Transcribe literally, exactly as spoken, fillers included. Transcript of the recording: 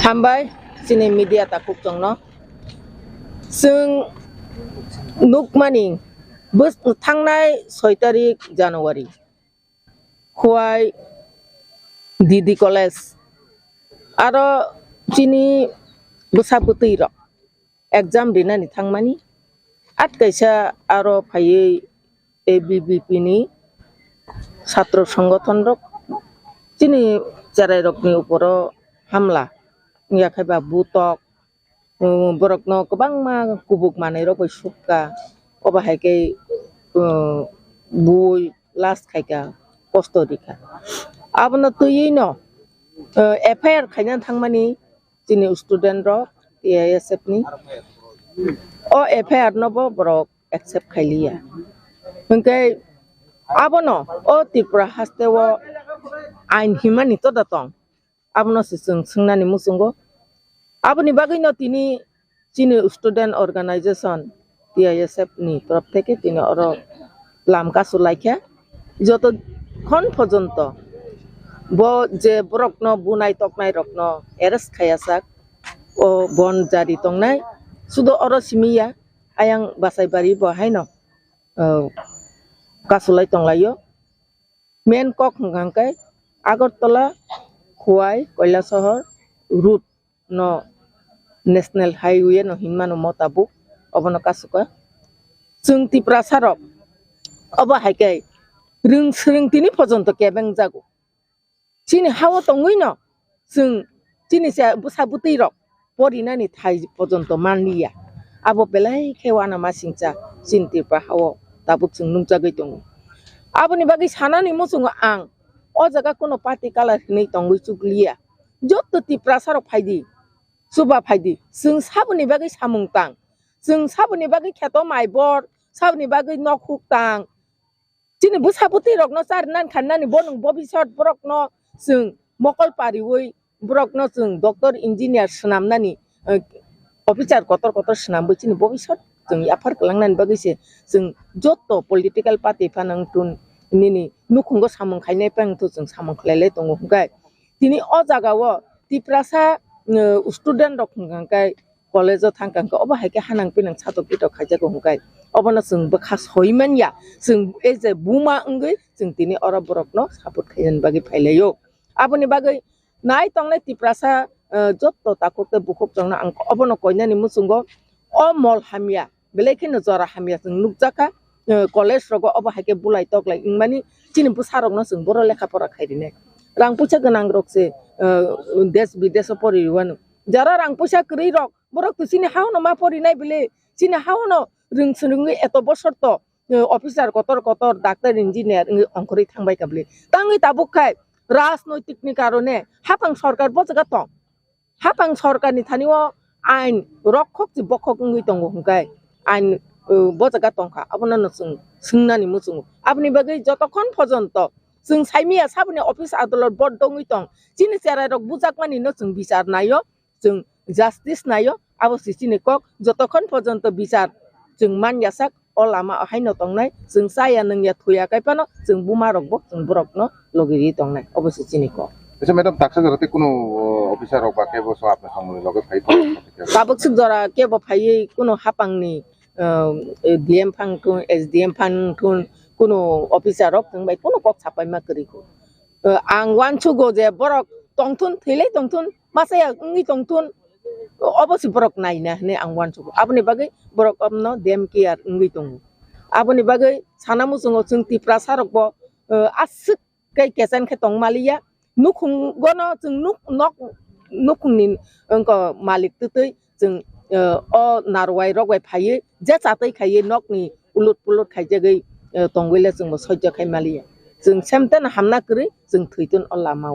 Hambai chini media takhuk chongno. Chwng nukmani bwswk thangnai soi tarik January. Khowai D D College. Aro chini bwsa bwtwi rok exam rinani thangmani. At kaisa aro phaiwi A B V P ni satro songothon rok chini cherai rokni uporo hamla wngya khai ba butok, um, borokno kwbangma kubuk manwi rok bai sukha, obo hai khe, um, bui last khaikha, kosto rikha. Abono twiwi no, uh, F I R khaina thangmani chini student rok T I S F ni. O F I R no bo borok accept khailiya. Hwnkhe abono o Tripura haste o ain himani toda tong. Abono se chwng swngnani muchungo. Aboni bagwino tini chini student organization T I S F ni torop theke tini oro lam kasu laikha. Joto khon pojonto bo je borokno bunai toknai rokno arrest khayajak, o bon jari tongnai. Sudo oro simi ya, ayang Basaibari bo haino, o, kasulai tonglaio. Main kok hwnkha hwnkhe Agartala, Khowai, Kailasahar route no National Highway no hinmano mo tabuk, obono kasukha. Chwng Tiprasa rok obo hai khe rwng swrwng tini pojonto kebeng jago. Chini hao tongwi no chwng chini se bwsa bwtwi rok porinani thai pojonto manliya. Abo belai khe uanama singcha chini Tripura hao tabuk chwng nukjagwi tongo. Aboni bagwi sanani muchungo ang o jaga kuno party colour hinwi tongwi chukliya. Jotto Tiprasa rok phaidi, chuba phaidi, chwng saboni bagwi samung tang, chwng saboni bagwi kheto mai bor, saboni bagwi nok huk tang, chini bwsa bwtwi rokno charnani kharnani bo nwng bobisot borokno chwng mokol pariwi borokno chwng doctor engineer swnamnani, eh, officer kotor kotor swnamwi chini bobisot chwng yaphar kwlangnani bagwi se chwng jotto political party phano wngthun nini nukhungo samung khainai phano wngthun chwng samung khlailai tongo hwnkhe tini o jagao Tiprasa, eh, student rok hwnkha hwnkhe college o thangkha hwnkhe obo hai khe hanang pinang satok pitok khaijago hwnkhe obono chwng bwkha soi manya, chwng as a buma wngwi chwng tini oro borokno support khainani bagwi phailaio. Aboni bagwi nai tongnai Tiprasa, eh, jotto takhuk tei bukhuk chongno ang obono koinani muchungo o mol hamya belai kheno jora hamya chwng nukjakha, eh, college rogo obo hai khe bulai toklai wngmani chini bwsa rokno chwng boro lekha pora khai rinai. Rang puisa gwnang rok se, eh, desh bidesh o pori rwano. Jara rang puisa kwrwi rok, borok to chini hao no ma porinai bile, chini hao no rwng swrwngwi eto bosor to, eh, officer kotor kotor, doctor, engineer wngwi ongkhorwi thangbai kha bile. Tangwi tabuk khai rajnoitik ni karone haphang sorkar bo jaga tong. Haphang sorkar ni thani o ain rokhok chi bokhok wngwi tongo hwnkhe ain, eh, bo jaga tongkha, abono no chwng swngnani muchungo. Aboni bagwi jotokhon pojonto chwng saimanya saboni office adolot bo dongwi tong, chini cherai rok bujakmani no chwng bichar naio. Chwng justice naio, abo se chini kok, jotokhon pojonto bichar chwng man yasak, o lama o haino tongnai, chwng chaya nungya thuya kaiphano chwng buma rokbo chwng borokno logi ri tongnai, obo se chini kok. Acha madam, taksa jora tei kunu, uh, officer rok ba kebo so apna samung loge phai tongo? Tabuk swk jora kebo phaiwi kunu hapangni, uh, D M phang thun, S D M phang thun, kunu officer rok chwng bai kunu kok sapai ma kwrwi kho. Uh, ang uansugo je borok tongthun, thwilai tongthun, masa ya wngwi tongthun, obo se borok naina hinwi ang uansugo. Aboni bagwi borok omno dem care wngwi tongo. Aboni bagwi sana muchungo chwng Tiprasa rokbo, uh, aswk khe kechen khe tong maliya. Nukhungono chwng nuk-, nok, nukhungni wngkha malik twtwi chwng, uh, o narwai rok bai phaiwi je chatwi khaiwi nokni ulut pulut khaijagwi, uh, tongwi le chwngbo sojjo khai maliya. Chwng semteno hamna kwrwi chwng thwitun o lama o.